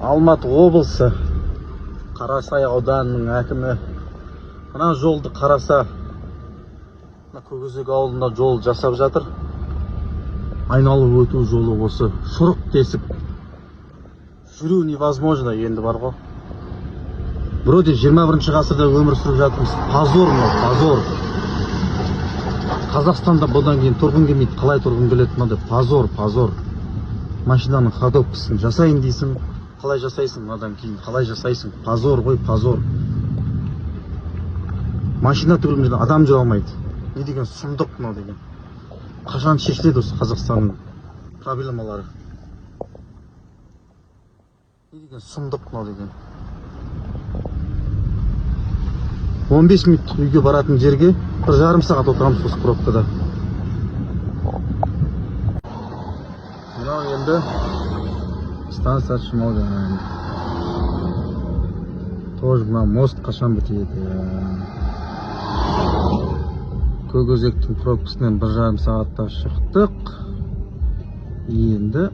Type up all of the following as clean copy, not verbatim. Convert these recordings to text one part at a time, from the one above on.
Алматы облысы Қарасай ауданының әкімі мына жолды қараса, мына Көкөзек ауылында жол жасап жатыр. Айналып өту жолы осы шұрық тесік, жүру невозможно. Енді бар ғой, вроде 21 ғасырда өмір сүріп жатырмыз. Позор мынау, позор. Қазақстанда бұдан кейін тұрғың келмейді. Қалай тұрғың келеді? Мынандай позор, позор. Машинаның ходовкасын жасайын дейсің, қалай жасайсың? Мынадан кейін қалай жасайсың? Позор ғой, позор. Машина түгіл, мына жерде адам жүре алмайды. Не деген сұмдық мынау деген? Қашан шешіледі осы Қазақстанның проблемалары? Не деген сұмдық мынау деген? 15 минуттық үйге баратын жерге 1,5 сағат отырамыз осы пробкада. Мынау енді станция Шымалған. Тоже мына мост қашан бітеді? Көкөзектің пробкасынан 1,5 сағатта шықтық. Енді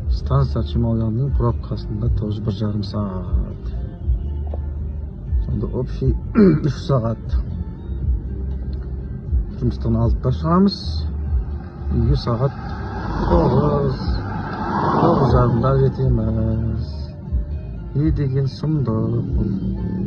станция Шымалғанның пробкасында тоже 1,5 сағат. Сонда общий 3 сағат. Жұмыстан 6-да шығамыз. Үйге сағат 9, 9:30-да жетеміз. Не деген сұмдық бұл?